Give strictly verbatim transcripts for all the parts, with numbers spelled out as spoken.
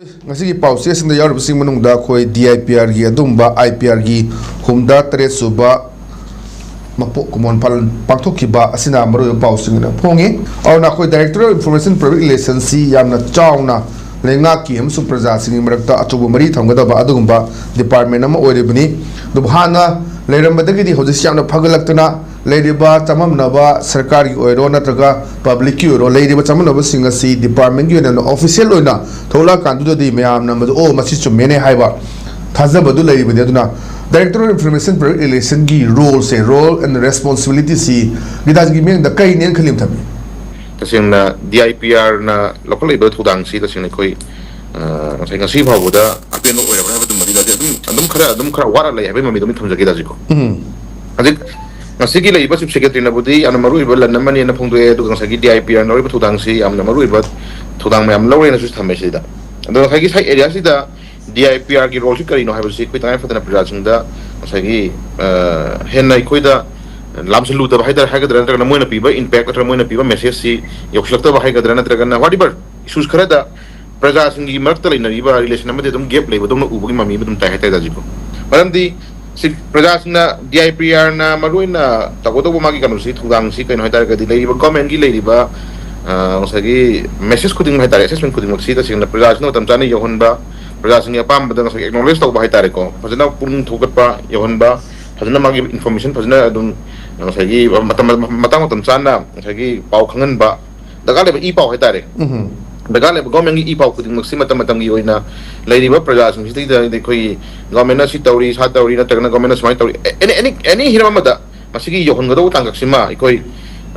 ꯉꯁꯤꯒꯤ ꯄꯥꯎꯆꯦꯁꯤꯡꯗ ꯌꯥꯎꯔꯤꯕꯁꯤꯡ ꯃꯅꯨꯡꯗ ꯑꯩꯈꯣꯏ ꯗꯤ ꯑꯥꯏ ꯄꯤ ꯑꯥꯔꯒꯤ ꯑꯗꯨꯒꯨꯝꯕ ꯑꯥꯏ ꯄꯤ ꯑꯥꯔꯒꯤ ꯍꯨꯝꯐꯨꯇꯔꯦꯠ ꯁꯨꯕ ꯃꯄꯣꯛ ꯀꯨꯝꯑꯣꯟ ꯄꯥꯡꯊꯣꯛꯈꯤꯕ ꯑꯁꯤꯅ ꯃꯔꯨꯑꯣꯏꯕ ꯄꯥꯎꯁꯤꯡ ꯑꯣꯏꯅ ꯐꯣꯡꯉꯤ꯫ ꯑꯗꯨꯅ ꯑꯩꯈꯣꯏ Directorate of Information Public Relations ꯁꯤ ꯌꯥꯝꯅ ꯆꯥꯎꯅ ꯂꯩꯉꯥꯛꯀꯤ ꯑꯃꯁꯨꯡ ꯄ꯭ꯔꯖꯥꯁꯤꯡꯒꯤ ꯃꯔꯛꯇ ꯑꯆꯧꯕ ꯃꯔꯤ ꯊꯝꯒꯗꯕ ꯑꯗꯨꯒꯨꯝꯕ ꯗꯤꯄꯥꯔꯠꯃꯦꯟ ꯑꯃ ꯑꯣꯏꯔꯤꯕꯅꯤ꯫ ꯑꯗꯨꯕꯨ ꯍꯥꯟꯅ ꯂꯩꯔꯝꯕꯗꯒꯤꯗꯤ ꯍꯧꯖꯤꯛꯁꯤ ꯌꯥꯝꯅ ꯐꯒꯠꯂꯛꯇꯨꯅ ꯂꯩꯔꯤꯕ ꯆꯃꯝꯅꯕ, ꯁꯔꯀꯥꯔꯒꯤ ꯑꯣꯏꯔꯣ ꯅꯠꯇ꯭ꯔꯒ ꯄꯕ꯭ꯂꯤꯛꯀꯤ ꯑꯣꯏꯔꯣ, ꯂꯩꯔꯤꯕ ꯆꯃꯝꯅꯕꯁꯤꯡ ꯑꯁꯤ ꯗꯤꯄꯥꯔꯠꯃꯦꯟꯒꯤ ꯑꯣꯏꯅ ꯑꯣꯐꯤꯁꯤꯌꯦꯜ ꯑꯣꯏꯅ ꯊꯣꯛꯂꯛꯑꯀꯥꯟꯗꯨꯗꯗꯤ ꯃꯌꯥꯝꯅ ꯃꯗꯨ, "ꯑꯣ, ꯃꯁꯤ ꯆꯨꯝꯃꯦꯅꯦ" ꯍꯥꯏꯕ ꯊꯥꯖꯕꯗꯨ ꯂꯩꯔꯤꯕꯅꯤ꯫ ꯑꯗꯨꯅ Directorate of Information Public Relations ꯒꯤ ꯔꯣꯜꯁꯦ, ꯔꯣꯜ ꯑꯦꯟ ꯔꯦꯁꯄꯣꯟꯁꯤꯕꯤꯂꯤꯇꯤꯁꯤ ꯒꯤꯇꯥꯖꯤꯒꯤ ꯃꯤꯠꯌꯦꯡꯗ ꯀꯔꯤꯅꯦꯅ ꯈꯜꯂꯤ, ꯃꯊꯝꯕꯤ? ꯇꯁꯦꯡꯅ ꯗꯤ ꯑꯥꯏ ꯄꯤ ꯑꯥꯔꯅ ꯂꯧꯈꯠꯂꯛꯏꯕ ꯊꯧꯗꯥꯡꯁꯤ ꯇꯁꯦꯡꯅ ꯑꯩꯈꯣꯏ, ꯑ, ꯉꯁꯥꯏ, ꯉꯁꯤ ꯐꯥꯎꯕꯗ ꯑꯄꯦꯟꯕ ꯑꯣꯏꯔꯕ꯭ꯔꯥ ꯍꯥꯏꯕꯗꯨꯃꯗꯤ ꯂꯩꯇꯦ꯫ ꯑꯗꯨꯝ, ꯑꯗꯨꯝ ꯈꯔ, ꯑꯗꯨꯝ ꯈꯔ ꯋꯥꯠꯂ ꯂꯩ ꯍꯥꯏꯕꯒꯤ ꯃꯃꯤꯗꯨꯃꯗꯤ ꯊꯝꯖꯒꯦ, ꯇꯥꯖꯤꯀꯣ꯫ ꯎꯝ꯫ ꯍꯧꯖꯤꯛ ꯉꯁꯤꯒꯤ ꯂꯩꯔꯤꯕ ꯆꯤꯐ ꯁꯦꯀ꯭ꯔꯦꯇꯔꯤꯅꯕꯨꯗꯤ ꯌꯥꯝꯅ ꯃꯔꯨꯑꯣꯏꯕ ꯂꯟ ꯑꯃꯅꯦꯅ ꯐꯣꯡꯗꯣꯛꯑꯦ, ꯑꯗꯨꯒ ꯉꯁꯥꯏꯒꯤ ꯗꯤ ꯑꯥꯏ ꯄꯤ ꯑꯥꯔꯅ ꯂꯧꯔꯤꯕ ꯊꯧꯗꯥꯡꯁꯤ ꯌꯥꯝꯅ ꯃꯔꯨꯑꯣꯏꯕ ꯊꯧꯗꯥꯡ ꯃꯌꯥꯝ ꯂꯧꯔꯦꯅꯁꯨ ꯊꯝꯃꯦ ꯁꯤꯗ꯫ ꯑꯗꯣ ꯉꯁꯥꯏꯒꯤ ꯁꯥꯏꯠ ꯑꯦꯔꯤꯌꯥꯁꯤꯗ ꯗꯤ ꯑꯥꯏ ꯄꯤ ꯑꯥꯔꯒꯤ ꯔꯣꯜꯁꯤ ꯀꯔꯤꯅꯣ ꯍꯥꯏꯕꯁꯤ ꯑꯩꯈꯣꯏ ꯇꯉꯥꯏ ꯐꯗꯅ ꯄ꯭ꯔꯖꯥꯁꯤꯡꯗ ꯉꯁꯥꯏꯒꯤ, ꯑ, ꯍꯦꯟꯅ ꯑꯩꯈꯣꯏꯗ ꯂꯥꯝꯁꯤꯜꯂꯨꯗꯕ ꯍꯥꯏꯇꯥꯔꯦ, ꯍꯥꯏꯒꯗ꯭ꯔꯥ, ꯅꯠꯇ꯭ꯔꯒꯅ ꯃꯣꯏꯅ ꯄꯤꯕ ꯏꯝꯄꯦꯛ ꯅꯠꯇ꯭ꯔꯒ ꯃꯣꯏꯅ ꯄꯤꯕ ꯃꯦꯁꯦꯖꯁꯤ ꯌꯧꯁꯤꯜꯂꯛꯇꯕ ꯍꯥꯏꯒꯗ꯭ꯔꯥ, ꯅꯠꯇ꯭ꯔꯒꯅ whatever ꯏꯁꯨꯁ ꯈꯔꯗ ꯄ꯭ꯔꯖꯥꯁꯤꯡꯒꯤ ꯃꯔꯛꯇ ꯂꯩꯅꯔꯤꯕ ꯔꯤꯂꯦꯁꯟ ꯑꯃꯗꯤ ꯑꯗꯨꯝ ꯒꯦꯞ ꯂꯩꯕꯗꯧꯅ ꯎꯕꯒꯤ ꯃꯃꯤ ꯑꯃ ꯑꯗꯨꯝ ꯇꯥꯏ ꯍꯥꯏꯇꯥꯔꯦ, ꯇꯥꯖꯤꯀꯣ꯫ ꯃꯔꯝꯗꯤ ꯁꯤ ꯄ꯭ꯔꯖꯥꯁꯤꯡꯅ, ꯗꯤ ꯑꯥꯏ ꯄꯤ ꯑꯥꯔꯅ ꯃꯔꯨꯑꯣꯏꯅ ꯇꯧꯒꯗꯧꯕ ꯃꯥꯒꯤ ꯀꯩꯅꯣꯁꯤ, ꯊꯧꯗꯥꯡꯁꯤ ꯀꯩꯅꯣ ꯍꯥꯏ ꯇꯥꯔꯒꯗꯤ, ꯂꯩꯔꯤꯕ ꯒꯣꯔꯃꯦꯟꯒꯤ ꯂꯩꯔꯤꯕ, ꯑ, ꯉꯁꯥꯏꯒꯤ ꯃꯦꯁꯦꯖ ꯈꯨꯗꯤꯡꯃꯛ ꯍꯥꯏ ꯇꯥꯔꯦ, ꯑꯦꯁꯦꯁꯃꯦꯟ ꯈꯨꯗꯤꯡꯃꯛꯁꯤ ꯇꯁꯦꯡꯅ ꯄ꯭ꯔꯖꯥꯁꯤꯡꯅ ꯃꯇꯝ ꯆꯥꯅ ꯌꯧꯍꯟꯕ, ꯄ꯭ꯔꯖꯥꯁꯤꯡꯒꯤ ꯑꯄꯥꯝꯕꯗ ꯉꯁꯥꯏꯒꯤ ꯑꯦꯛꯅꯣꯂꯦꯖ ꯇꯧꯕ ꯍꯥꯏ ꯇꯥꯔꯦꯀꯣ, ꯐꯖꯅ ꯄꯨꯛꯅꯤꯡ ꯊꯧꯒꯠꯄ ꯌꯧꯍꯟꯕ, ꯐꯖꯅ ꯃꯥꯒꯤ ꯏꯟꯐꯣꯔꯃꯦꯁꯟ ꯐꯖꯅ ꯑꯗꯨꯝ ꯉꯁꯥꯏꯒꯤ ꯃꯇꯝ, ꯃꯇꯥꯡ ꯃꯇꯝ ꯆꯥꯅ ꯉꯁꯥꯏꯒꯤ ꯄꯥꯎ ꯈꯪꯍꯟꯕ, ꯗꯔꯀꯥꯔ ꯂꯩꯕ ꯏ ꯄꯥꯎ ꯍꯥꯏ ꯇꯥꯔꯦ꯫ ꯎꯝ꯫ ꯗꯔꯀꯥꯔ ꯂꯩꯕ ꯒꯣꯔꯃꯦꯟꯒꯤ ꯏ ꯄꯥꯎ ꯈꯨꯗꯤꯡꯃꯛꯁꯤ ꯃꯇꯝ ꯃꯇꯝꯒꯤ ꯑꯣꯏꯅ ꯂꯩꯔꯤꯕ ꯄ꯭ꯔꯖꯥꯁꯤꯡꯁꯤꯗꯩꯗ ꯑꯩꯈꯣꯏꯒꯤ ꯒꯣꯔꯃꯦꯟꯅ ꯁꯤ ꯇꯧꯔꯤ, ꯁꯥ ꯇꯧꯔꯤ, ꯅꯠꯇ꯭ꯔꯒꯅ ꯒꯣꯔꯃꯦꯟꯅ ꯁꯨꯃꯥꯏꯅ ꯇꯧꯔꯤ, ꯑꯦꯅꯤ, ꯑꯦꯅꯤ, ꯑꯦꯅꯤ ꯍꯤꯔꯝ ꯑꯃꯗ ꯃꯁꯤꯒꯤ ꯌꯧꯍꯟꯒꯗꯧꯕ ꯇꯥꯡꯀꯛꯁꯤꯃ ꯑꯩꯈꯣꯏ,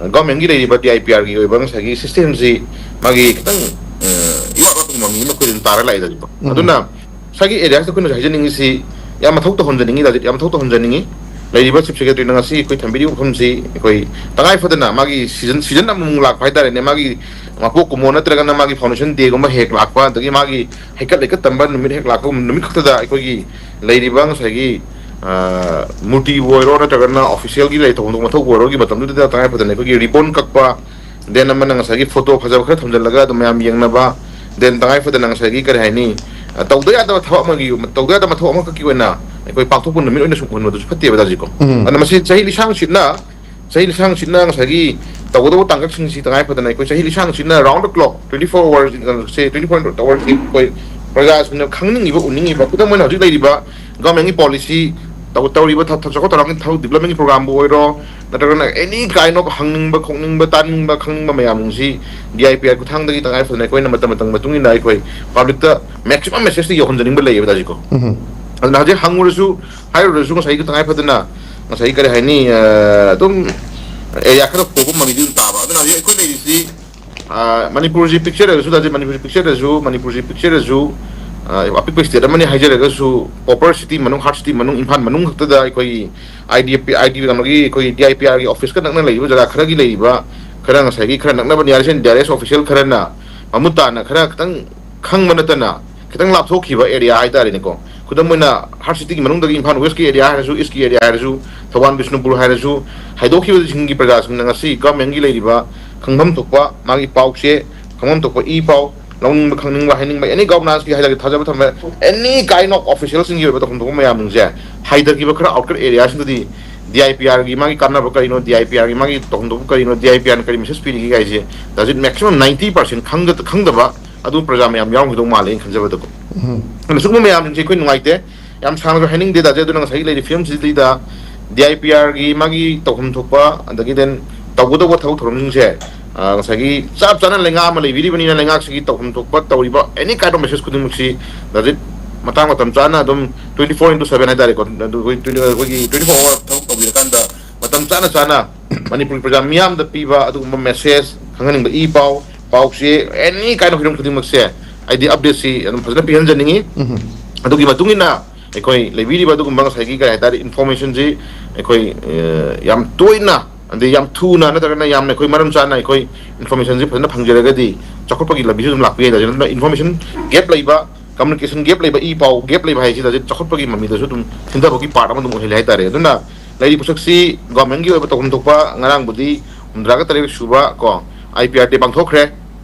ꯑ, ꯒꯣꯔꯃꯦꯟꯒꯤ ꯂꯩꯔꯤꯕ ꯗꯤ ꯑꯥꯏ ꯄꯤ ꯑꯥꯔꯒꯤ ꯑꯣꯏꯕ ꯉꯁꯥꯏꯒꯤ ꯁꯤꯁꯇꯦꯝꯁꯤ ꯃꯥꯒꯤ ꯈꯤꯇꯪ, ꯑ, ꯏꯋꯥꯠ ꯋꯥꯠꯄꯒꯤ ꯃꯃꯤ ꯑꯃ ꯑꯩꯈꯣꯏ ꯑꯗꯨꯝ ꯇꯥꯔ ꯂꯥꯛꯏꯗꯅꯀꯣ꯫ ꯎꯝ꯫ ꯑꯗꯨꯅ ꯉꯁꯥꯏꯒꯤ ꯑꯦꯔꯤꯌꯥꯁꯤꯗ ꯑꯩꯈꯣꯏꯅ ꯍꯧꯖꯤꯛ ꯍꯥꯏꯖꯅꯤꯡꯉꯤꯁꯤ ꯌꯥꯝ ꯃꯊꯧ ꯇꯧꯍꯟꯖꯅꯤꯡꯉꯤ, ꯇꯥꯖꯤꯠ, ꯌꯥꯝ ꯃꯊꯧ ꯇꯧꯍꯟꯖꯅꯤꯡꯉꯤ꯫ ꯂꯩꯔꯤꯕ ꯆꯤꯐ ꯁꯦꯀ꯭ꯔꯦꯇꯔꯤꯅ ꯉꯁꯤ ꯑꯩꯈꯣꯏ ꯊꯝꯕꯤꯔꯤꯕ ꯋꯥꯐꯝꯁꯤ ꯑꯩꯈꯣꯏ ꯇꯉꯥꯏ ꯐꯗꯅ ꯃꯥꯒꯤ ꯁꯤꯖꯟ, ꯁꯤꯖꯟ ꯑꯃꯃꯨꯛ ꯂꯥꯛꯄ ꯍꯥꯏꯇꯥꯔꯦꯅꯦ, ꯃꯥꯒꯤ ꯃꯄꯣꯛ ꯀꯨꯝꯑꯣꯟ ꯅꯠꯇ꯭ꯔꯒꯅ ꯃꯥꯒꯤ ꯐꯥꯎꯟꯗꯦꯁꯟ ꯗꯦꯒꯨꯝꯕ ꯍꯦꯛ ꯂꯥꯛꯄ, ꯑꯗꯒꯤ ꯃꯥꯒꯤ ꯍꯩꯀꯠ ꯂꯩꯀꯠ ꯇꯝꯕ ꯅꯨꯃꯤꯠ ꯍꯦꯛ ꯂꯥꯛꯄ ꯅꯨꯃꯤꯠ ꯈꯛꯇꯗ ꯑꯩꯈꯣꯏꯒꯤ ꯂꯩꯔꯤꯕ ꯉꯁꯥꯏꯒꯤ, ꯑ, ꯃꯨꯔꯇꯤꯕꯨ ꯑꯣꯏꯔꯣ ꯅꯠꯇ꯭ꯔꯒꯅ ꯑꯣꯐꯤꯁꯤꯌꯦꯜꯒꯤ ꯂꯩ ꯊꯧꯗꯣꯛ ꯋꯥꯊꯣꯛꯄꯨ ꯑꯣꯏꯔꯣꯒꯤ ꯃꯇꯝꯗꯨꯗ ꯇꯉꯥꯏ ꯐꯗꯅ ꯑꯩꯈꯣꯏꯒꯤ ꯔꯤꯕꯣꯟ ꯀꯛꯄ, ꯗꯦꯟ ꯑꯃꯅ ꯉꯁꯥꯏꯒꯤ ꯐꯣꯇꯣ ꯐꯖꯕ ꯈꯔ ꯊꯝꯖꯤꯜꯂꯒ ꯑꯗꯨꯝ ꯃꯌꯥꯝ ꯌꯦꯡꯅꯕ, Then ꯇꯉꯥꯏ ꯐꯗꯅ ꯉꯁꯥꯏꯒꯤ ꯀꯔꯤ ꯍꯥꯏꯅꯤ, ꯑ, ꯇꯧꯗ ꯌꯥꯗꯕ ꯊꯕꯛ ꯑꯃꯒꯤ, ꯇꯧꯗ ꯌꯥꯗꯕ ꯃꯊꯧ ꯑꯃꯈꯛꯀꯤ ꯑꯣꯏꯅ ꯑꯩꯈꯣꯏ ꯄꯥꯡꯊꯣꯛꯄ ꯅꯨꯃꯤꯠ ꯑꯣꯏꯅ ꯁꯨꯝ ꯎꯍꯟꯕꯗꯨꯁꯨ ꯐꯠꯇꯦꯕ ꯗꯥꯖꯤꯀꯣ꯫ ꯎꯝ꯫ ꯑꯗꯨꯅ ꯃꯁꯤ ꯆꯍꯤ ꯂꯤꯁꯥꯡ ꯁꯤꯠꯅ, ꯆꯍꯤ ꯂꯤꯁꯥꯡ ꯁꯤꯠꯅ ꯉꯁꯥꯏꯒꯤ ꯇꯧꯒꯗꯧꯕ ꯇꯥꯡꯀꯛꯁꯤꯡꯁꯤ ꯇꯉꯥꯏ ꯐꯗꯅ ꯑꯩꯈꯣꯏ ꯆꯍꯤ ꯂꯤꯁꯥꯡ ꯁꯤꯠꯅ round the clock, twenty four hours say, twenty four hours ꯑꯩꯈꯣꯏ ꯄ꯭ꯔꯖꯥꯁꯤꯡꯅ ꯈꯪꯅꯤꯡꯉꯤꯕ, ꯎꯅꯤꯡꯉꯤꯕ, ꯈꯨꯗꯝ ꯑꯣꯏꯅ ꯍꯧꯖꯤꯛ ꯂꯩꯔꯤꯕ government ꯀꯤ policy, ꯇꯧ-, ꯇꯧꯔꯤꯕ ꯊ-, ꯊ-, ꯆꯥꯎꯈꯠ ꯊꯧꯔꯥꯡꯒꯤ ꯊꯕꯛ development ꯀꯤ program ꯕꯨ ꯑꯣꯏꯔꯣ, ꯅꯠꯇ꯭ꯔꯒꯅ any kind of ꯍꯪꯅꯤꯡꯕ, ꯈꯣꯡꯅꯤꯡꯕ, ꯇꯥꯅꯤꯡꯕ, ꯈꯪꯅꯤꯡꯕ ꯃꯌꯥꯝꯁꯤ D I P R ꯈꯨꯠꯊꯥꯡꯗꯒꯤ ꯇꯉꯥꯏ ꯐꯗꯅ ꯑꯩꯈꯣꯏꯅ ꯃꯇꯝ ꯃꯇꯝꯒꯤ ꯃꯇꯨꯡ ꯏꯟꯅ ꯑꯩꯈꯣꯏ public ꯇ maximum message ꯇꯤ ꯌꯧꯍꯟꯖꯅꯤꯡꯕ ꯂꯩꯌꯦꯕ ꯗꯥꯖꯤꯀꯣ꯫ ꯎꯝ꯫ ꯑꯗꯨꯅ ꯍꯧꯖꯤꯛ ꯍꯪꯉꯨꯔꯁꯨ, ꯍꯥꯏꯔꯨꯔꯁꯨ ꯉꯁꯥꯏꯒꯤ ꯇꯉꯥꯏ ꯐꯗꯅ ꯉꯁꯥꯏꯒꯤ ꯀꯔꯤ ꯍꯥꯏꯅꯤ, ꯑ, ꯑꯗꯨꯝ area ꯈꯔ ꯍꯣꯕ ꯃꯃꯤꯗꯤ ꯑꯗꯨꯝ ꯇꯥꯕ꯫ ꯑꯗꯨꯅ ꯍꯧꯖꯤꯛ ꯑꯩꯈꯣꯏ ꯂꯩꯔꯤꯁꯤ, ꯑ, ꯃꯅꯤꯄꯨꯔꯁꯤ ꯄꯤꯛꯆꯔꯒꯁꯨ, ꯗꯥꯖꯤ, ꯃꯅꯤꯄꯨꯔꯁꯤ ꯄꯤꯛꯆꯔꯁꯨ, ꯃꯅꯤꯄꯨꯔꯁꯤ ꯄꯤꯛꯆꯔꯁꯨ, ꯑ, ꯑꯄꯤꯛꯄ state ꯑꯃꯅꯤ ꯍꯥꯏꯖꯔꯒꯁꯨ, proper city ꯃꯅꯨꯡ, heart city ꯃꯅꯨꯡ, ꯏꯝꯐꯥꯜ ꯃꯅꯨꯡ ꯈꯛꯇꯗ ꯑꯩꯈꯣꯏꯒꯤ I D P, I D, ꯀꯩꯅꯣꯒꯤ ꯑꯩꯈꯣꯏ D I P R ꯒꯤ office ꯀ ꯅꯛꯅ ꯂꯩꯔꯤꯕ ꯖꯒꯥ ꯈꯔꯒꯤ ꯂꯩꯔꯤꯕ, ꯈꯔ ꯉꯁꯥꯏꯒꯤ ꯈꯔ ꯅꯛꯅꯕ nearest and dearest official ꯈꯔꯅ ꯃꯃꯨꯠ ꯇꯥꯅ ꯈꯔ ꯈꯤꯇꯪ ꯈꯪꯕ ꯅꯠꯇꯅ ꯈꯤꯇꯪ ꯂꯥꯞꯊꯣꯛꯈꯤꯕ area ꯍꯥꯏꯇꯥꯔꯦꯅꯦꯀꯣ꯫ ꯈꯨꯗꯝ ꯑꯣꯏꯅ heart city ꯒꯤ ꯃꯅꯨꯡꯗꯒꯤ ꯏꯝꯐꯥꯜ West ꯀꯤ area ꯍꯥꯏꯔꯁꯨ, East ꯀꯤ area ꯍꯥꯏꯔꯁꯨ, ꯊꯧꯕꯥꯜ ꯕꯤꯁꯅꯨꯄꯨꯔ ꯍꯥꯏꯔꯁꯨ, ꯍꯥꯏꯗꯣꯛꯈꯤꯕꯁꯤꯡꯒꯤ ꯄ꯭ꯔꯖꯥꯁꯤꯡꯅ ꯉꯁꯤ government ꯀꯤ ꯂꯩꯔꯤꯕ ꯈꯪꯐꯝ ꯊꯣꯛꯄ ꯃꯥꯒꯤ ꯄꯥꯎ ꯆꯦ, ꯈꯪꯐꯝ ꯊꯣꯛꯄ ꯏ ꯄꯥꯎ, ꯂꯧꯅꯤꯡꯕ ꯈꯪꯅꯤꯡꯕ ꯍꯥꯏꯅꯤꯡꯕ any governance ꯀꯤ ꯍꯥꯏꯇꯥꯔꯦ, ꯊꯥꯖꯕ ꯊꯝꯕ any kind of official ꯁꯤꯡꯒꯤ ꯑꯣꯏꯕ ꯇꯧꯐꯝ ꯊꯣꯛꯄ ꯃꯌꯥꯝꯁꯦ ꯍꯥꯏꯊꯈꯤꯕ ꯈꯔ outskirt area ꯁꯤꯡꯗꯗꯤ D I P R ꯒꯤ ꯃꯥꯒꯤ ꯀꯥꯟꯅꯕ ꯀꯔꯤꯅꯣ, D I P R ꯒꯤ ꯃꯥꯒꯤ ꯇꯧꯐꯝ ꯊꯣꯛꯄ ꯀꯔꯤꯅꯣ, D I P R ꯅ ꯀꯔꯤ message ꯄꯤꯔꯤꯒꯦ ꯍꯥꯏꯁꯦ ꯗꯥꯖꯤꯠ maximum ninety percent ꯈꯪꯗ-, ꯈꯪꯗꯕ ꯑꯗꯨ ꯄ꯭ꯔꯖꯥ ꯃꯌꯥꯝ ꯌꯥꯎꯔꯝꯒꯗꯧ ꯃꯥꯜꯂꯦ ꯑꯩꯅ ꯈꯟꯖꯕꯗꯀꯣ꯫ ꯎꯝ꯫ ꯑꯗꯨꯅ ꯁꯤꯒꯨꯝꯕ ꯃꯌꯥꯝꯁꯤꯡꯁꯦ ꯑꯩꯈꯣꯏ ꯅꯨꯡꯉꯥꯏꯇꯦ꯫ ꯌꯥꯝ ꯁꯥꯡꯅꯁꯨ ꯍꯥꯏꯅꯤꯡꯗꯦ ꯗꯥꯖꯤꯠ, ꯑꯗꯨꯅ ꯉꯁꯥꯏꯒꯤ ꯂꯩꯔꯤꯕ ꯐꯤꯕꯝꯁꯤꯗꯩꯗ D I P R ꯒꯤ ꯃꯥꯒꯤ ꯇꯧꯐꯝ ꯊꯣꯛꯄ, ꯑꯗꯒꯤ then ꯇꯧꯒꯗꯧꯕ ꯊꯕꯛ ꯊꯧꯔꯝꯁꯤꯡꯁꯦ, ꯑ, ꯉꯁꯥꯏꯒꯤ ꯆꯞ ꯆꯥꯅ ꯂꯩꯉꯥꯛ ꯑꯃ ꯂꯩꯕꯤꯔꯤꯕꯅꯤꯅ ꯂꯩꯉꯥꯛꯁꯤꯒꯤ ꯇꯧꯐꯝ ꯊꯣꯛꯄ ꯇꯧꯔꯤꯕ any kind of message ꯈꯨꯗꯤꯡꯃꯛꯁꯤ ꯗꯥꯖꯤꯠ ꯃꯇꯥꯡ ꯃꯇꯝ ꯆꯥꯅ ꯑꯗꯨꯝ twenty four into seven ꯍꯥꯏꯇꯥꯔꯦꯀꯣ, ꯑꯗꯨ ꯑꯩꯈꯣꯏ twenty, ꯑꯩꯈꯣꯏꯒꯤ twenty four hour ꯊꯕꯛ ꯇꯧꯕꯤꯔꯀꯥꯟꯗ ꯃꯇꯝ ꯆꯥꯅ ꯆꯥꯅ ꯃꯅꯤꯄꯨꯔꯒꯤ ꯄ꯭ꯔꯖꯥ ꯃꯤꯌꯥꯝꯗ ꯄꯤꯕ ꯑꯗꯨꯒꯨꯝꯕ message, ꯈꯪꯍꯟꯅꯤꯡꯕ ꯏ ꯄꯥꯎ, ꯄꯥꯎ ꯆꯦ, any kind of ꯍꯤꯔꯝ ꯈꯨꯗꯤꯡꯃꯛꯁꯦ ꯑꯩꯗꯤ update ꯁꯤ ꯑꯗꯨꯝ ꯐꯖꯅ ꯄꯤꯍꯟꯖꯅꯤꯡꯉꯤ꯫ ꯎꯝ꯫ ꯑꯗꯨꯒꯤ ꯃꯇꯨꯡ ꯏꯟꯅ ꯑꯩꯈꯣꯏ ꯂꯩꯕꯤꯔꯤꯕ ꯑꯗꯨꯒꯨꯝꯕ ꯉꯁꯥꯏꯒꯤ ꯀꯔꯤ ꯍꯥꯏꯇꯥꯔꯦ, information ꯁꯤ ꯑꯩꯈꯣꯏ, ꯑ, ꯌꯥꯝ ꯇꯣꯏꯅ, ꯑꯗꯩ ꯌꯥꯝ ꯊꯨꯅ ꯅꯠꯇ꯭ꯔꯒꯅ ꯌꯥꯝꯅ ꯑꯩꯈꯣꯏ ꯃꯔꯝ ꯆꯥꯅ ꯑꯩꯈꯣꯏ information ꯁꯤ ꯐꯖꯅ ꯐꯪꯖꯔꯒꯗꯤ ꯆꯥꯎꯈꯠꯄꯒꯤ ꯂꯝꯕꯤꯁꯨ ꯑꯗꯨꯝ ꯂꯥꯛꯄ ꯌꯥꯏ꯫ ꯑꯗꯨꯅ information gap ꯂꯩꯕ, communication gap ꯂꯩꯕ, ꯏ ꯄꯥꯎ gap ꯂꯩꯕ ꯍꯥꯏꯁꯤ ꯗꯥꯖꯤꯠ ꯆꯥꯎꯈꯠꯄꯒꯤ ꯃꯃꯤꯗꯁꯨ ꯑꯗꯨꯝ ꯊꯤꯟꯊꯕꯒꯤ part ꯑꯃ ꯑꯗꯨꯝ ꯑꯣꯏꯍꯜꯂꯦ ꯍꯥꯏꯇꯥꯔꯦ꯫ ꯑꯗꯨꯅ ꯂꯩꯔꯤꯕ ꯄꯣꯠꯁꯛꯁꯤ government ꯀꯤ ꯑꯣꯏꯕ ꯇꯧꯐꯝ ꯊꯣꯛꯄ ꯉꯔꯥꯡꯕꯨꯗꯤ ꯍꯨꯝꯗ꯭ꯔꯥꯒ ꯇꯔꯦꯠ ꯁꯨꯕ ꯀꯣ I P R day ꯄꯥꯡꯊꯣꯛꯈ꯭ꯔꯦ꯫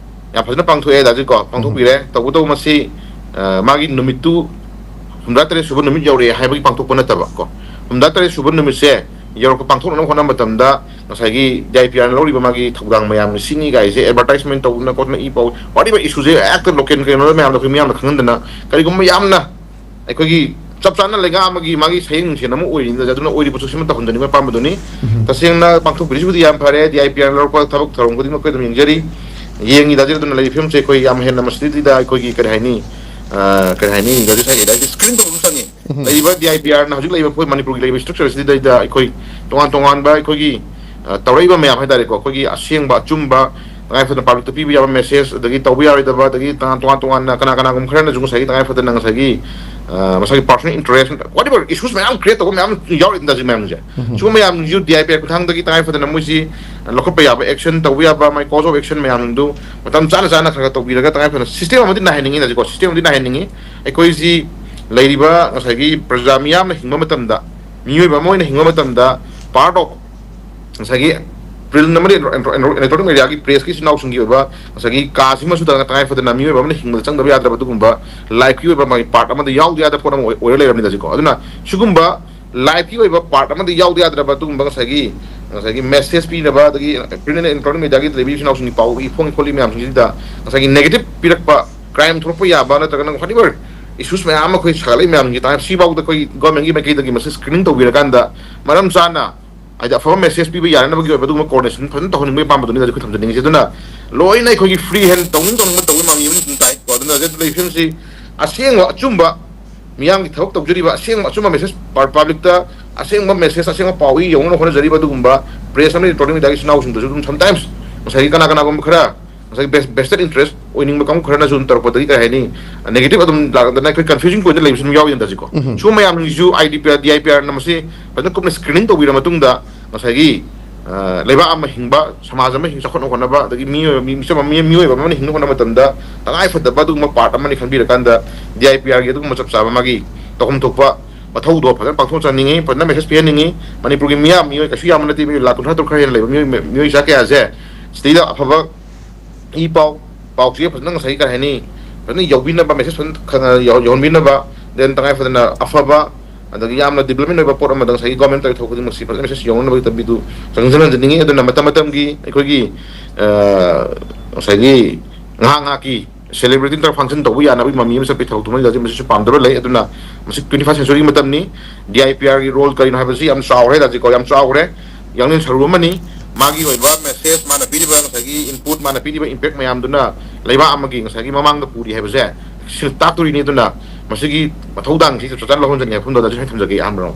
ꯌꯥꯝ ꯐꯖꯅ ꯄꯥꯡꯊꯣꯛꯑꯦ ꯗꯥꯖꯤ ꯀꯣ, ꯄꯥꯡꯊꯣꯛꯄꯤꯔꯦ꯫ ꯇꯧꯕꯇꯕꯨ ꯃꯁꯤ, ꯑ, ꯃꯥꯒꯤ ꯅꯨꯃꯤꯠꯇꯨ ꯍꯨꯝꯗ꯭ꯔꯥ ꯇꯔꯦꯠ ꯁꯨꯕ ꯅꯨꯃꯤꯠ ꯌꯧꯔꯛꯑꯦ ꯍꯥꯏꯕꯒꯤ ꯄꯥꯡꯊꯣꯛꯄ ꯅꯠꯇꯕ ꯀꯣ, ꯍꯨꯝꯗ꯭ꯔꯥ ꯇꯔꯦꯠ ꯁꯨꯕ ꯅꯨꯃꯤꯠꯁꯦ ꯌꯧꯔꯛꯄ, ꯄꯥꯡꯊꯣꯛꯅꯕ ꯍꯣꯠꯅꯕ ꯃꯇꯝꯗ ꯉꯁꯥꯏꯒꯤ ꯗꯤ ꯑꯥꯏ ꯄꯤ ꯑꯥꯔꯅ ꯂꯧꯔꯤꯕ ꯃꯥꯒꯤ ꯊꯧꯗꯥꯡ ꯃꯌꯥꯝ ꯁꯤꯅꯤ ꯀꯥꯏꯁꯦ, ꯑꯦꯗꯚꯔꯇꯥꯏꯁꯃꯦꯟ ꯇꯧꯗꯅ ꯈꯣꯠꯇꯅ, ꯏ ꯄꯥꯎ, ꯋꯥꯔꯤꯕ ꯏꯁꯨꯁꯦ ꯍꯦꯛꯇ ꯂꯣꯀꯦꯜ ꯀꯩꯅꯣꯗ ꯃꯌꯥꯝꯗ, ꯑꯩꯈꯣꯏ ꯃꯤꯌꯥꯝꯅ ꯈꯪꯍꯟꯗꯅ, ꯀꯔꯤꯒꯨꯝꯕ ꯌꯥꯝꯅ ꯑꯩꯈꯣꯏꯒꯤ ꯆꯞ ꯆꯥꯅ ꯂꯩꯉꯥꯛ ꯑꯃꯒꯤ ꯃꯥꯒꯤ ꯁꯌꯦꯡ ꯅꯨꯡꯁꯦꯟ ꯑꯃ ꯑꯣꯏꯔꯤꯅꯤ, ꯑꯗꯨꯅ ꯑꯣꯏꯔꯤꯕꯁꯨ ꯁꯤꯃ ꯇꯧꯍꯟꯖꯅꯤꯡꯕ ꯑꯄꯥꯝꯕꯗꯨꯅꯤ꯫ ꯇꯁꯦꯡꯅ ꯄꯥꯡꯊꯣꯛꯄꯤꯔꯤꯁꯤꯕꯨꯗꯤ ꯌꯥꯝ ꯐꯔꯦ, ꯗꯤ ꯑꯥꯏ ꯄꯤ ꯑꯥꯔ ꯂꯧꯔꯛꯄ ꯊꯕꯛ ꯊꯧꯔꯝ ꯈꯨꯗꯤꯡꯃꯛ ꯑꯩꯈꯣꯏ ꯑꯗꯨꯝ ꯌꯦꯡꯖꯔꯤ, ꯌꯦꯡꯉꯤ꯫ ꯗꯥꯖꯤ, ꯑꯗꯨꯅ ꯂꯩꯔꯤꯕ ꯐꯤꯕꯝꯁꯦ ꯑꯩꯈꯣꯏ ꯌꯥꯝ ꯍꯦꯟꯅ ꯃꯁꯤꯗꯩꯗ ꯑꯩꯈꯣꯏꯒꯤ ꯀꯔꯤ ꯍꯥꯏꯅꯤ, ꯑ, ꯀꯔꯤ ꯍꯥꯏꯅꯤ, ꯗꯥꯖꯤ ꯉꯁꯥꯏꯒꯤ ꯗꯥꯖꯤ ꯁ꯭ꯀ꯭ꯔꯤꯟ ꯇꯧꯕ ꯑꯃ ꯆꯪꯉꯤ꯫ ꯂꯩꯔꯤꯕ ꯗꯤ ꯑꯥꯏ ꯄꯤ ꯑꯥꯔꯅ ꯍꯧꯖꯤꯛ ꯂꯩꯔꯤꯕ ꯑꯩꯈꯣꯏ ꯃꯅꯤꯄꯨꯔꯒꯤ ꯂꯩꯔꯤꯕ ꯏꯁꯇ꯭ꯔꯛꯆꯔꯁꯤꯗꯩꯗ ꯑꯩꯈꯣꯏ ꯇꯣꯉꯥꯟ ꯇꯣꯉꯥꯟꯕ ꯑꯩꯈꯣꯏꯒꯤ, ꯑ, ꯇꯧꯔꯛꯏꯕ ꯃꯌꯥꯝ ꯍꯥꯏꯇꯥꯔꯦꯀꯣ, ꯑꯩꯈꯣꯏꯒꯤ ꯑꯁꯦꯡꯕ ꯑꯆꯨꯝꯕ ꯇꯉꯥꯏ ꯐꯗꯅ ꯄꯥꯕ꯭ꯂꯤꯛꯇ ꯄꯤꯕ ꯌꯥꯕ ꯃꯦꯁꯦꯖ, ꯑꯗꯒꯤ ꯇꯧꯕ ꯌꯥꯔꯣꯏꯗꯕ, ꯑꯗꯒꯤ ꯇꯣꯉꯥꯟ ꯇꯣꯉꯥꯟ ꯇꯣꯉꯥꯟꯅ ꯀꯅꯥ ꯀꯅꯥꯒꯨꯝꯕ ꯈꯔꯅꯁꯨ ꯉꯁꯥꯏꯒꯤ ꯇꯉꯥꯏ ꯐꯗꯅ ꯉꯁꯥꯏꯒꯤ, ꯑ, ꯃꯁꯥꯒꯤ ꯄꯥꯔꯁꯣꯅꯦꯜ ꯏꯟꯇꯔꯦꯁ, ꯋꯥꯠ ꯑꯦꯚꯔ ꯏꯁꯨꯁ ꯃꯌꯥꯝ ꯀ꯭ꯔꯤꯌꯦꯠ ꯇꯧꯕ ꯃꯌꯥꯝ ꯌꯥꯎꯔꯤꯗꯅ ꯁꯤ ꯃꯌꯥꯝꯁꯦ꯫ ꯁꯤꯒꯨꯝꯕ ꯃꯌꯥꯝꯁꯤꯁꯨ ꯗꯤ ꯑꯥꯏ ꯄꯤ ꯑꯥꯏ ꯈꯨꯠꯊꯥꯡꯗꯒꯤ ꯇꯉꯥꯏ ꯐꯗꯅ ꯃꯣꯏꯁꯤ ꯂꯧꯈꯠꯄ ꯌꯥꯕ ꯑꯦꯛꯁꯟ, ꯇꯧꯕ ꯌꯥꯕ ꯃꯥꯏ ꯀꯣꯔꯁ ꯑꯣꯐ ꯑꯦꯛꯁꯟ ꯃꯌꯥꯝꯗꯨ ꯃꯇꯝ ꯆꯥꯅ ꯆꯥꯅ ꯈꯔ ꯈꯔ ꯇꯧꯕꯤꯔꯒ ꯇꯉꯥꯏ ꯐꯗꯅ ꯁꯤꯁꯇꯦꯝ ꯑꯃꯗꯤ ꯅꯥꯏꯍꯟꯅꯤꯡꯉꯤ, ꯅꯖꯤꯀꯣ, ꯁꯤꯁꯇꯦꯝ ꯑꯃꯗꯤ ꯅꯥꯏꯍꯟꯅꯤꯡꯉꯤ꯫ ꯑꯩꯈꯣꯏꯁꯤ ꯂꯩꯔꯤꯕ ꯉꯁꯥꯏꯒꯤ ꯄ꯭ꯔꯖꯥ ꯃꯤꯌꯥꯝꯅ ꯍꯤꯡꯕ ꯃꯇꯝꯗ, ꯃꯤꯑꯣꯏꯕ ꯑꯃ ꯑꯣꯏꯅ ꯍꯤꯡꯕ ꯃꯇꯝꯗ, ꯄꯥꯔꯠ ꯑꯣꯐ ꯉꯁꯥꯏꯒꯤ ꯄ꯭ꯔꯤꯟ ꯑꯃꯗꯤ ꯏꯂꯦꯛꯇ꯭ꯔꯣꯅꯤꯛ ꯃꯦꯗꯤꯌꯥꯒꯤ ꯄ꯭ꯔꯦꯁꯀꯤ ꯏꯆꯤꯟ ꯏꯅꯥꯎꯁꯤꯡꯒꯤ ꯑꯣꯏꯕ ꯉꯁꯥꯏꯒꯤ ꯀꯥꯁꯤꯃꯁꯨ ꯇꯉꯥꯏ ꯐꯗꯅ ꯃꯤꯑꯣꯏꯕ ꯑꯃꯅ ꯍꯤꯡꯕꯗ ꯆꯪꯗꯕ ꯌꯥꯗ꯭ꯔꯕ ꯑꯗꯨꯒꯨꯝꯕ ꯂꯥꯏꯐꯀꯤ ꯑꯣꯏꯕ ꯃꯥꯒꯤ ꯄꯥꯔꯠ ꯑꯃꯗ ꯌꯥꯎꯗ ꯌꯥꯗꯕ ꯄꯣꯠ ꯑꯃ ꯑꯣꯏ-, ꯑꯣꯏꯔ ꯂꯩꯔꯕꯅꯤꯗ ꯁꯤꯀꯣ꯫ ꯑꯗꯨꯅ ꯁꯤꯒꯨꯝꯕ ꯂꯥꯏꯐꯀꯤ ꯑꯣꯏꯕ ꯄꯥꯔꯠ ꯑꯃꯗ ꯌꯥꯎꯗ ꯌꯥꯗ꯭ꯔꯕ ꯑꯗꯨꯒꯨꯝꯕ ꯉꯁꯥꯏꯒꯤ, ꯉꯁꯥꯏꯒꯤ ꯃꯦꯁꯦꯖ ꯄꯤꯅꯕ, ꯑꯗꯒꯤ ꯄ꯭ꯔꯤꯟ ꯑꯦꯟ ꯏꯂꯦꯛꯇ꯭ꯔꯣꯅꯤꯛ ꯃꯦꯗꯤꯌꯥꯒꯤ ꯂꯩꯕꯤ ꯏꯆꯤꯟ ꯏꯅꯥꯎꯁꯤꯡꯒꯤ ꯄꯥꯎ ꯏ ꯐꯣꯡ ꯈꯣꯠꯂꯤ ꯃꯌꯥꯝꯁꯤꯡꯁꯤꯗ ꯉꯁꯥꯏꯒꯤ ꯅꯦꯒꯦꯇꯤꯞ ꯄꯤꯔꯛꯄ, ꯀ꯭ꯔꯥꯏꯝ ꯊꯣꯛꯂꯛꯄ ꯌꯥꯕ, ꯅꯠꯇ꯭ꯔꯒꯅ ꯋꯥꯠ ꯑꯦꯚꯔ ꯏꯁꯨꯁ ꯃꯌꯥꯝ ꯑꯃ ꯑꯩꯈꯣꯏ ꯁꯥꯒꯠꯂꯛꯏ ꯃꯌꯥꯝꯁꯤꯡꯁꯤ ꯇꯥꯏ꯫ ꯁꯤꯐꯥꯎꯗ ꯑꯩꯈꯣꯏ ꯒꯣꯔꯃꯦꯟꯒꯤ ꯃꯥꯏꯀꯩꯗꯒꯤ ꯃꯁꯤ ꯁ꯭ꯀ꯭ꯔꯤꯅꯤꯡ ꯇꯧꯕꯤꯔꯀꯥꯟꯗ ꯃꯔꯝ ꯆꯥꯅ, ꯍꯥꯏꯗꯤ, ꯑꯐꯕ ꯃꯦꯁꯦꯖ ꯄꯤꯕ ꯌꯥꯅꯅꯕꯒꯤ ꯑꯣꯏꯕ ꯑꯗꯨꯒꯨꯝꯕ ꯀꯣꯑꯣꯔꯗꯤꯅꯦꯁꯟ ꯐꯖꯅ ꯇꯧꯍꯟꯅꯤꯡꯕꯒꯤ ꯑꯄꯥꯝꯕꯗꯨꯅꯤ ꯑꯩꯈꯣꯏ ꯊꯝꯖꯅꯤꯡꯉꯤꯁꯦ꯫ ꯑꯗꯨꯅ ꯂꯣꯏꯅ ꯑꯩꯈꯣꯏꯒꯤ ꯐ꯭ꯔꯤ ꯍꯦꯟ ꯇꯧꯅꯤꯡ ꯇꯧꯅꯤꯡꯕ ꯇꯧꯕ ꯃꯌꯥꯝ ꯑꯗꯨꯝ ꯇꯥꯏ꯫ ꯀꯣ, ꯑꯗꯨꯅ ꯍꯧꯖꯤꯛ ꯂꯩꯐꯝꯁꯤ ꯑꯁꯦꯡꯕ ꯑꯆꯨꯝꯕ ꯃꯤꯌꯥꯝꯒꯤ ꯊꯕꯛ ꯇꯧꯖꯔꯤꯕ, ꯑꯁꯦꯡꯕ ꯑꯆꯨꯝꯕ ꯃꯦꯁꯦꯖ ꯄꯥꯕ꯭ꯂꯤꯛꯇ ꯑꯁꯦꯡꯕ ꯃꯦꯁꯦꯖ, ꯑꯁꯦꯡꯕ ꯄꯥꯎ ꯏ ꯌꯧꯅꯕ ꯍꯣꯠꯅꯖꯔꯤꯕ ꯑꯗꯨꯒꯨꯝꯕ ꯄ꯭ꯔꯦꯁ ꯑꯃꯗꯤ ꯏꯂꯦꯛꯇ꯭ꯔꯣꯅꯤꯛ ꯃꯤꯗꯤꯌꯥꯒꯤ ꯏꯆꯤꯟ ꯏꯅꯥꯎꯁꯤꯡꯗꯁꯨ ꯑꯗꯨꯝ ꯁꯝꯇꯥꯏꯝꯁ ꯉꯁꯥꯏꯒꯤ ꯀꯅꯥ ꯀꯅꯥꯒꯨꯝꯕ ꯈꯔ ꯉꯁꯥꯏꯒꯤ ꯕꯦꯁ-, ꯕꯦꯁꯇꯦꯠ ꯏꯟꯇꯔꯦꯁ ꯑꯣꯏꯅꯤꯡꯕ ꯀꯥꯡꯕꯨ ꯈꯔꯅꯁꯨ ꯑꯗꯨꯝ ꯇꯧꯔꯛꯄꯗꯒꯤ, ꯀꯩ ꯍꯥꯏꯅꯤ, ꯅꯦꯒꯦꯇꯤꯚ ꯑꯗꯨꯝ ꯂꯥꯛꯇꯅ ꯑꯩꯈꯣꯏ ꯀꯟꯐ꯭ꯌꯨꯖꯟ ꯑꯣꯏꯗꯅ ꯂꯩꯕꯁꯨ ꯑꯗꯨꯝ ꯌꯥꯎꯔꯤꯗꯅ ꯁꯤꯀꯣ꯫ ꯁꯤꯒꯨꯝꯕ ꯃꯌꯥꯝꯁꯤꯡꯁꯤꯁꯨ I D P R, D I P ꯑꯥꯔꯅ ꯃꯁꯤ ꯐꯖꯅ ꯀꯨꯞꯅ ꯁ꯭ꯀ꯭ꯔꯤꯅꯤꯡ ꯇꯧꯕꯤꯔ ꯃꯇꯨꯡꯗ ꯉꯁꯥꯏꯒꯤ, ꯑ, ꯂꯩꯕꯥꯛ ꯑꯃ ꯍꯤꯡꯕ, ꯁꯃꯥꯖ ꯑꯃ ꯍꯤꯡ-, ꯆꯥꯎꯈꯠꯅ ꯍꯣꯠꯅꯕ, ꯑꯗꯒꯤ ꯃꯤꯑꯣꯏꯕ, ꯃꯤ-, ꯃꯤꯆꯝ ꯑꯃ, ꯃꯤ-, ꯃꯤꯑꯣꯏꯕ ꯑꯃꯅ ꯍꯤꯡꯅ ꯍꯣꯠꯅꯕ ꯃꯇꯝꯗ ꯇꯉꯥꯏ ꯐꯗꯕ ꯑꯗꯨꯒꯨꯝꯕ ꯄꯥꯔꯠ ꯑꯃꯅꯤ ꯈꯟꯕꯤꯔꯀꯥꯟꯗ ꯗꯤ ꯑꯥꯏ ꯄꯤ ꯑꯥꯔꯒꯤ ꯑꯗꯨꯒꯨꯝꯕ ꯆꯞ ꯆꯥꯕ ꯃꯥꯒꯤ ꯇꯧꯐꯝ ꯊꯣꯛꯄ ꯃꯊꯧꯗꯣ ꯐꯖꯅ ꯄꯥꯡꯊꯣꯛꯆꯅꯤꯡꯉꯤ, ꯐꯖꯅ ꯃꯦꯁꯦꯖ ꯄꯤꯍꯟꯅꯤꯡꯉꯤ꯫ ꯃꯅꯤꯄꯨꯔꯒꯤ ꯃꯤꯌꯥꯝ, ꯃꯤꯑꯣꯏ ꯀꯩꯁꯨ ꯌꯥꯝꯕ ꯅꯠꯇꯦ, ꯃꯤꯑꯣꯏ ꯂꯥꯈ ꯀꯨꯟꯊ꯭ꯔꯥ ꯇꯔꯨꯛ ꯈꯔ ꯍꯦꯟꯅ ꯂꯩꯕ ꯃꯤꯑꯣꯏ, ꯃꯤꯑꯣꯏ ꯆꯥ ꯀꯌꯥꯁꯦ ꯁꯤꯗꯩꯗ ꯑꯐꯕ ꯏ ꯄꯥꯎ, ꯄꯥꯎꯆꯦ ꯐꯖꯅ ꯉꯁꯥꯏꯒꯤ ꯀꯔꯤ ꯍꯥꯏꯅꯤ, ꯐꯖꯅ ꯌꯧꯕꯤꯅꯕ, ꯃꯦꯁꯦꯖ ꯐꯖꯅ ꯈꯪ-, ꯌꯧ-, ꯌꯧꯍꯟꯕꯤꯅꯕ, then ꯇꯉꯥꯏ ꯐꯗꯅ ꯑꯐꯕ ꯑꯗꯒꯤ ꯌꯥꯝꯅ ꯗꯤꯕ꯭ꯂꯞꯃꯦꯟ ꯑꯣꯏꯕ ꯄꯣꯠ ꯑꯃꯗ ꯉꯁꯥꯏꯒꯤ ꯒꯣꯔꯃꯦꯟ ꯇꯧꯔꯤ ꯊꯕꯛ ꯈꯨꯗꯤꯡꯃꯛꯁꯤ ꯐꯖꯅ ꯃꯦꯁꯦꯖ ꯌꯧꯅꯅꯕꯒꯤꯗꯃꯛꯇ ꯆꯪꯁꯤꯟꯍꯟꯖꯅꯤꯡꯉꯤ꯫ ꯑꯗꯨꯅ ꯃꯇꯝ ꯃꯇꯝꯒꯤ ꯑꯩꯈꯣꯏꯒꯤ, ꯑ, ꯉꯁꯥꯏꯒꯤ ꯉꯥꯏꯍꯥꯛ ꯉꯥꯏꯍꯥꯛꯀꯤ ꯁꯦꯂꯦꯕ꯭ꯔꯤꯇꯤ ꯏꯟꯇꯔꯐꯪꯁꯟ ꯇꯧꯕ ꯌꯥꯅꯕꯒꯤ ꯃꯃꯤ ꯑꯃ ꯆꯠꯄꯒꯤ ꯊꯕꯛꯇꯨꯃ ꯃꯁꯤꯁꯨ ꯄꯥꯝꯗꯕ ꯂꯩ꯫ ꯑꯗꯨꯅ ꯃꯁꯤ twenty first century ꯒꯤ ꯃꯇꯝꯅꯤ꯫ ꯗꯤ ꯑꯥꯏ ꯄꯤ ꯑꯥꯔꯒꯤ ꯔꯣꯜ ꯀꯔꯤꯅꯣ ꯍꯥꯏꯕꯁꯤ ꯌꯥꯝ ꯆꯥꯎꯔꯦ, ꯍꯧꯖꯤꯛꯀꯣ ꯌꯥꯝ ꯆꯥꯎꯈ꯭ꯔꯦ꯫ ꯌꯥꯡꯂꯦꯟ ꯁꯔꯨ ꯑꯃꯅꯤ꯫ ꯃꯥꯒꯤ ꯑꯣꯏꯕ ꯃꯦꯁꯦꯖ, ꯃꯥꯅ ꯄꯤꯔꯤꯕ ꯉꯁꯥꯏꯒꯤ ꯏꯟꯄꯨꯠ, ꯃꯥꯅ ꯄꯤꯔꯤꯕ ꯏꯝꯄꯦꯛ ꯃꯌꯥꯝꯗꯨꯅ ꯂꯩꯕꯥꯛ ꯑꯃꯒꯤ ꯉꯁꯥꯏꯒꯤ ꯃꯃꯥꯡꯗ ꯄꯨꯔꯤ ꯍꯥꯏꯕꯁꯦ ꯁꯤꯜ ꯇꯥꯛꯇꯣꯔꯤꯅꯤ꯫ ꯑꯗꯨꯅ ꯃꯁꯤꯒꯤ ꯃꯊꯧꯗꯥꯡꯁꯤ ꯆꯞ ꯆꯥꯅ ꯂꯧꯍꯟꯖꯅꯤꯡꯉꯦ ꯍꯥꯏꯕ ꯃꯐꯝꯗꯨꯗ ꯑꯗꯨ ꯁꯨꯃꯥꯏꯅ ꯊꯝꯖꯒꯦ ꯑꯍꯥꯟꯕꯗ꯫